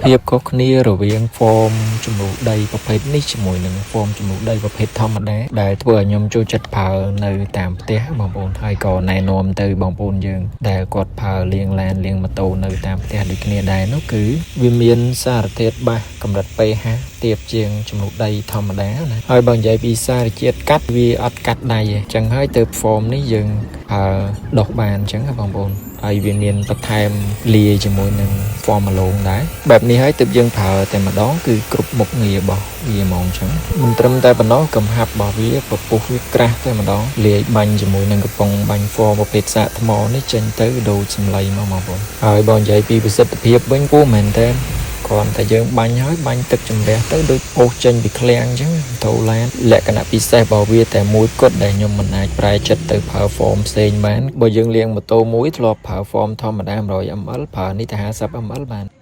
ភាពខុសគ្នារវាង foam ជំនួសដីប្រភេទនេះជាមួយនឹង foam ជំនួសដីប្រភេទធម្មតាដែលធ្វើឲ្យខ្ញុំចូលចិត្តប្រើនៅតាមផ្ទះបងប្អូនហើយក៏ណែនាំទៅបងប្អូនយើងដែលគាត់ប្រើលាងឡានលាងម៉ូតូនៅតាមផ្ទះដូចគ្នាដែរនោះគឺវាមានសារធាតុបាសកម្រិត pH ទាបជាងជំនួសដីធម្មតាណាហើយបើនិយាយពីសារជាតិកាត់វាអត់កាត់ដៃទេអញ្ចឹងហើយទៅ foam នេះយើងប្រើដុសបានអញ្ចឹងណាបងប្អូនហើយវាមានបន្ថែមលាយជាមួយនឹង foam ម្លងដែរបែបនេះហើយទើបយើងប្រើតែម្ដងគឺគ្រប់មុខងាររបស់វាហ្មងអញ្ចឹងមិនត្រឹមតែប៉ុណ្ណោះកំហាប់របស់វាពពុះវាក្រាស់តែម្ដងលាយបាញ់ជាមួយនឹងកំប៉ុងបាញ់ foam ប្រភេទសាកថ្មនេះចេញទៅដូចសម្លៃមកបងប្អូនហើយបើនិយាយពីប្រសិទ្ធភាពវិញពូមែនតើគ្រាន់តែយើងបាញ់ហើយបាញ់ទឹកជំរះទៅដូចអូសចេញពីឃ្លាំងអញ្ចឹងទៅឡានលក្ខណៈពិសេសរបស់វាតែមួយគត់ដែលខ្ញុំមិនអាចប្រែចិត្តទៅប្រើ foam ផ្សេងបានបើយើងលាងម៉ូតូមួយធ្លាប់ប្រើ foam ធម្មតា 100 ml ប្រើនេះតែ 50 ml បាន។